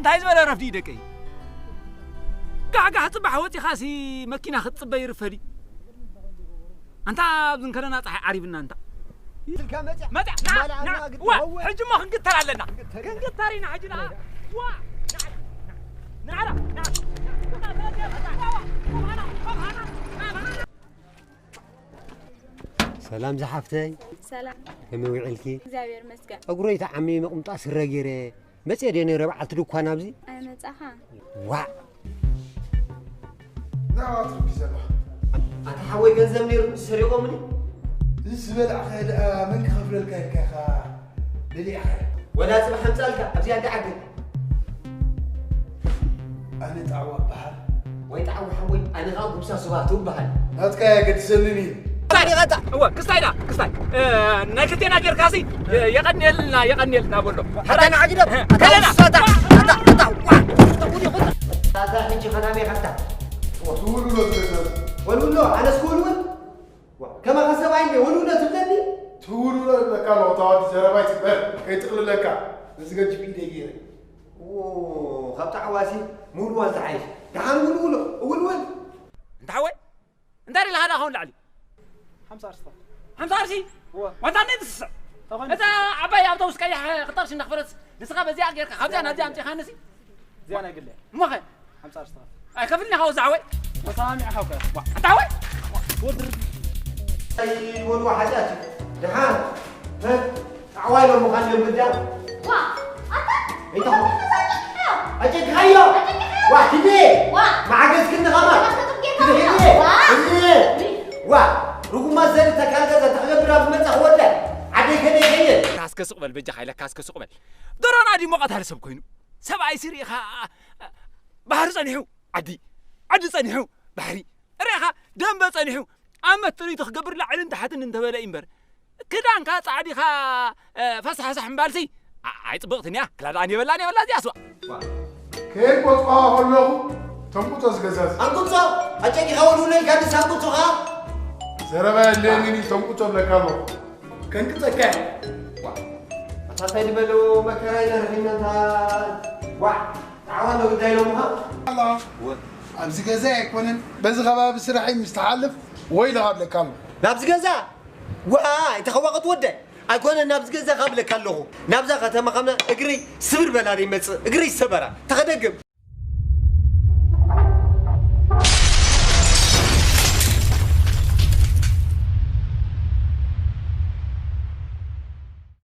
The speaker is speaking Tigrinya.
እንታይ ዝበለ ረፍዲ ደቀይ? ጋሕጋሕ ጽባሕ ወጺኻሲ መኪና ክትጽበ ይርፈዲ። ኣንታ ኣብዚ እንከለና ጸሓይ ዓሪብና እንታ። ስልካ መጽያ። መጽያ፣ ና፣ ማላ ና፣ ኣና ግዲ ዋ፣ ዋ። ሕጂ እሞ ክንግተር ኣለና። ክንግተር። ክንግተር ኢና ሕጂ፣ ና። ዋ፣ ና፣ ና፣ ና፣ ና፣ ና፣ ና፣ ና፣ ና፣ ና፣ ና፣ ና፣ ና፣ ና፣ ና፣ ና፣ ና፣ ና፣ ሰላም ዝሓፍተይ። ሰላም። ከመይ ውዒልኪ? እግዚኣብሔር ይመስገን። ጸጉረይ ተዓሚመ ቁምጣ ስረ ገይረ መጽየ ድየ ነይረ በዓልቲ ድኳን ኣብዚ? ኣይመጻኻ። ዋዕ! እንታይ ዋትርኪ ዘለኻ? ኣታ ሓወይ ገንዘብ ነይሩ ሰሪቖምኒ። እዚ ዝበላዕኻዮ ደኣ መን ክኸፍለልካ ኢልካ ኢኻ በሊዕኻዮ? ወላ ጽባሕ ኣምጻልካ ኣብዚኣ እንዳ ዓገ። ኣነ ጣዕዋ እበሃል። ወይ ጣዕዋ ሓወይ፣ ኣነ ኸኣ ጉብሳ ስባህቱ እበሃል። ናትካ ኣየገድሰንን እዩ። ክስታይ፣ እወ፣ ክስታይ ዳ፣ ክስታይ። እ፣ ናይ ክልቴና ጌርካሲ፣ እ፣ የቐንየልና፣ የቐንየልና በሎ። ኣታ ንዓ ግደፍ፣ ኣታ ከለና። ውሳታ፣ ኣታ፣ ኣታ፣ ዋ፣ ኣታ፣ ውዲ፣ ኹታ። ኣታ፣ ሕጂ ኸናበይ ኸታ? ትውልውሎ ትገዛዝ። ወልውሎ፣ ኣነስ ክውልውል? ዋ፣ ከማኻ ሰብኣይ እንደ ወልውሎ ትብለኒ? ትውልውሎ ይብለካ ኣለኹ፣ እታ ወዲ ዘረባይ ትግበር፣ ከይጥቕልለካ። እዚ ገጅፍ ኢደይ ገይረ። ዎ፣ ካብ ጣዕዋሲ ምውልዋል ዝሓይሽ። ደሓን ውልውሎ፣ ውልውል። እንታ ሓወይ፣ እንታይ ደለኻ ደኣ ካብኡ ንላዕሊ? ሓምሳ ቅርሺ። ሓምሳ ቅርሺ? እወ። ዋንታ እንዴት ትስስዕ? ተኾይኑ። እዛ ዓባይ ኣውቶቡስ ቀያሕ ክልተ ቅርሺ እንዳኽፈለትስ፣ ንስኻ በዚኣ ጌርካ፣ ካብዚኣ ናብዚኣ ኣምጺኻንሲ? እዚኣ ናይ ግለ። እሞኸ? ሓምሳ ቅርሺ። ኣይከፍልኒ ኢኻ ወዛ ሓወይ? ተሰማሚዕኻ እኮ። ዋ፣ ኣታ ሓወይ? ወድር። ኣይ፣ ወድዋ ሓጢኣት እዩ። ደሓን። እ? ኣዕዋይ ሎምኻ ልምዳ። ዋ፣ ኣታ፣ እንታይ? ኣታ፣ ኣጨኪኻዮ? ኣጨኪኻዮ? ዋ፣ ኪዲ! ዋ! መዓገስክኒ ኸማን! ኣታ፣ ኣታ፣ ኪዲ፣ ኪዲ! ዋ! እኒ! ዋ! ርጉማት ዘርኢ ተካል ገዛ ተኽገብር ኣብ ዝመጻ ክወደ። ዓደይ ከደይ ከየ። ካስከ ሱቕ በል፣ በጃኻ ኢለ ካስከ ሱቕ በል። ደሮና ድዩ ሞቐት ኣለ ሰብ ኮይኑ? ሰብኣይ ስሪኻ ባህሪ ጸኒሑ ዓዲ፣ ዓዲ ጸኒሑ ባሕሪ፣ ርኢኻ ደንበ ጸኒሑ ኣመት ጥሪቱ ክገብር ላዕልን ታሕትን እንተበለ እዩ እምበር፣ ክዳንካ ጻዕዲኻ፣ እ፣ ፈሳሕሳሕ እምባልሲ፣ ኣ-፣ ኣይጽብቕትን እያ። ክላ ደኣ የበላን የበላ እዚኣ ስዋ። ከየቆጽኳ ከለኹ ተንቁጾ ዝገዛዝ። ኣንቁጾ፣ ኣጨቂኻ ወልውለልካ ንሳ ኣንቁጾኻ። ዘረባ የለንን እዩ፣ ተንቁጾ እብለካ ኣለኹ። ከንቅጸካ እየ። ዋ፣ ኣታ እንታይ ዝበሎ መከራ ኢና ረኺብና እንታ። ዋ፣ ጣዕዋ ኣሎ ግዳይ ኢሎምኻ። ኣሎ። ወ- ኣብዚ ገዛ ኣይኮነን፣ በዚ ከባቢ ስራሕ እዩ ምስ ትሓልፍ ወይ ኢልኻ እብለካ ኣለኹ። ናብዚ ገዛ? ዋይ፣ ተኸዋቐት ወደ። ኣይኮነን፣ ናብዚ ገዛ ካብ እብለካ ኣለኹ። ናብዛ ከተማ ከምና እግረይ ስብር በላ ይመጽእ፣ እግረይ ሰበራ። ተኸደግም።